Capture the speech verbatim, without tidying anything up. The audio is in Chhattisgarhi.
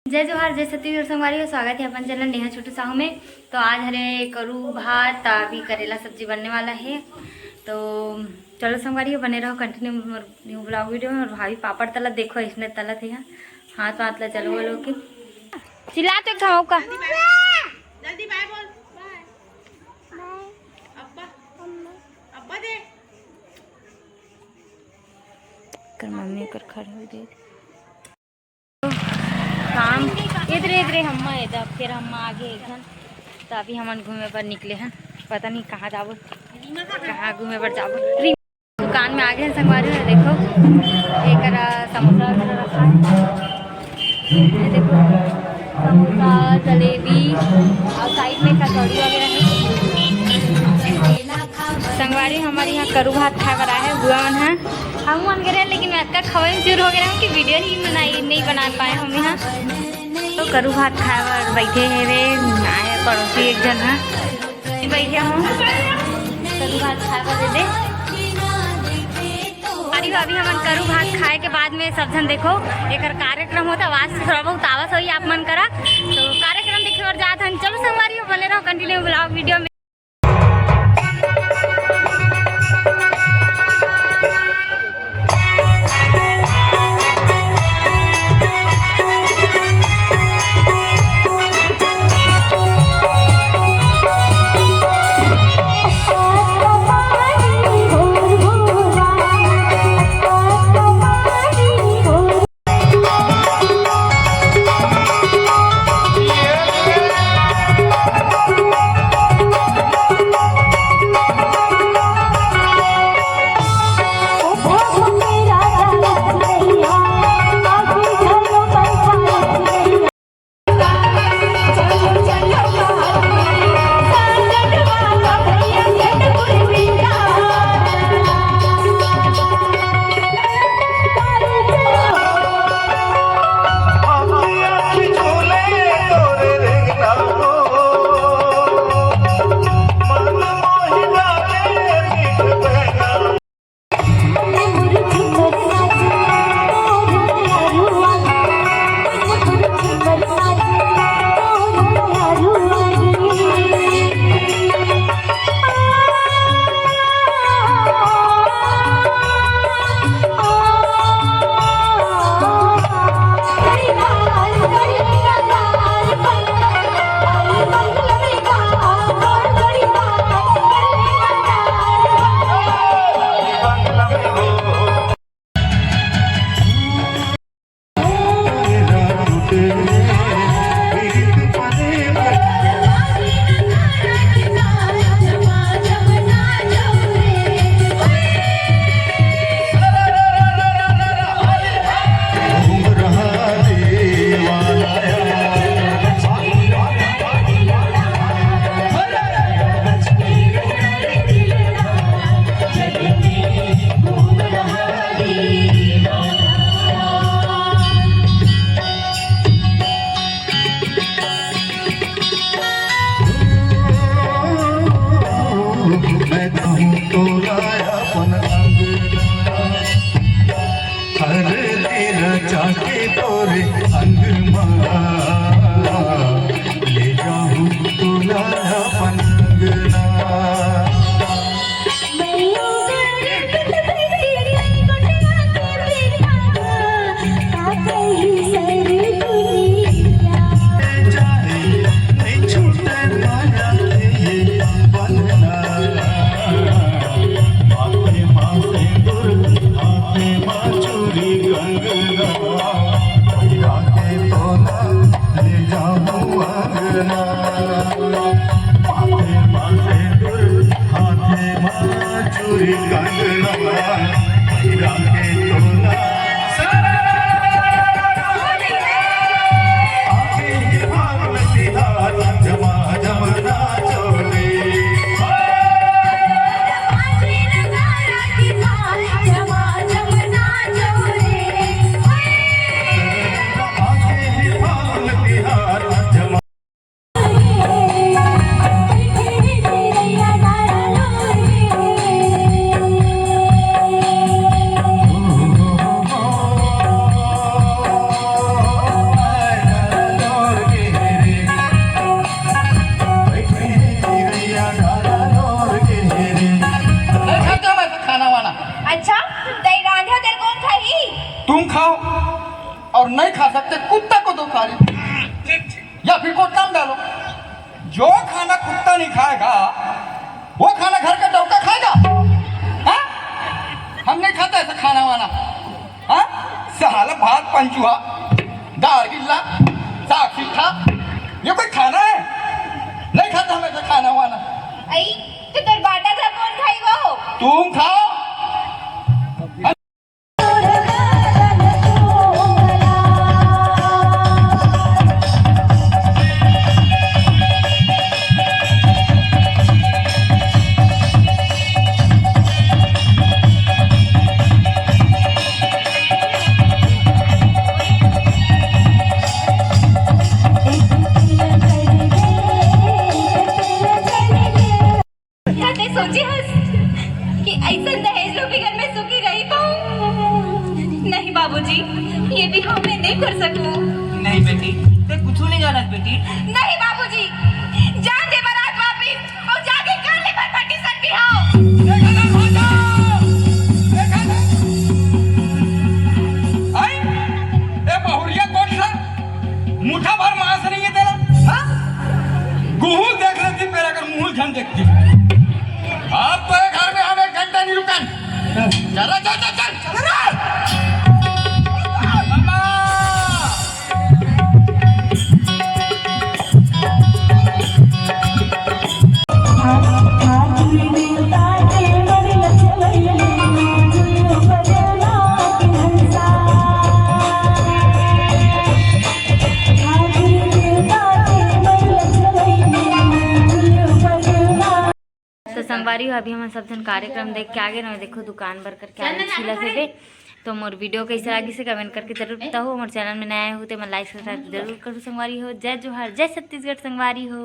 जय जोहार, जय छत्तीसगढ़ संगवारी हो, स्वागत है अपन चैनल नेहा छोटू साहू में। तो आज हरे करू भात, अभी करेला सब्जी बनने वाला है। तो चलो संगवारी हो, बने रहो continue more new blog video में। और भाभी पापड़ तलत, देखो इसने तलत है, हाथ वाथ ला चलो बोलो कि चिल्ला तो एक धमाका। जल्दी बाय बोल। अब्बा, अब्बा दे। कर मम्मी कर खड़े हो गए। काम इधरे इधरे हम्मा एदा, फिर हम्मा आगे एक घन। तो अभी हमन घूमे बर निकले हन, पता नहीं कहाँ जाबो, कहाँ घूमे बर जाबो। दुकान में आगे हन संगवारी हो, देखो एकरा समोसा वगैरह रखा है। ये देखो समोसा, जलेबी और साइड में कचौड़ी वगैरह है। संगवारी हमारे यहाँ करू भात खाए बर आए है बुआ मन है। हम मन करे लेकिन मैं अतका खवाई में चूर हो गए कि वीडियो नहीं बनाई, नहीं बना पाए हम यहाँ। तो करू भात खाए बर बैठे है रे, आए पड़ोसी एक जन है, बैठे हूँ करू भात खाए बर दे दे। अरे अभी हमन करू भात खाए के बाद में सब झन देखो एकर कार्यक्रम होता, आवाज से थोड़ा बहुत आवाज होई आप मन करा। तो कार्यक्रम देखे बर जात हन, चलो संगवारी हो बने रहो कंटिन्यू ब्लॉग वीडियो में। नहीं खा सकते, कुत्ता को दो थाली, या फिर कोटला में डालो। जो खाना कुत्ता नहीं खाएगा, वो खाना घर का डौका खाएगा? हाँ? हम नहीं खाते ऐसा खाना वाना। हाँ? साला भात पंचुआ, दार गिल्ला, साग सिट्ठा, ये कोई खाना है? नहीं खाते हम ऐसा खाना वाना। आई, तो तोर बाटा था कौन खाई वो? तुम खाओ। का तैं सोचे हस कि अइसन दहेज लोभी घर में सुखी रही पाऊं? नहीं बाबूजी, ये बिहाव मैं नहीं कर सकूं। नहीं बेटी, तैं कुछू नहीं जानत बेटी। नहीं बाबूजी, जा दे बारात वापिस अउ जाके कर ले फरफटी सन बिहाव। देखा ना भाजा, देखा ना। आई, ए बहुरिया कोठला, मुठा भर मांस नहीं है तेरा, हाँ? गुहू देख लेती, मेरा कर मुंह झन देखती। अब तो ये घर में हम एक घंटा नहीं रुकन। चल रे, चल, चल, चल, चल रे। मामा। तो संगवारी हो, अभी हमन सब झन कार्यक्रम देख के आगे ना, देखो दुकान बर करके आलू छीलत हेबे। तो मोर वीडियो कैसे लागिस हे कमेंट करके जरूर बताओ। मोर चैनल में नया हो तो मन लाइक सब्सक्राइब जरूर करो संगवारी हो। जय जोहार, जय छत्तीसगढ़ संगवारी हो।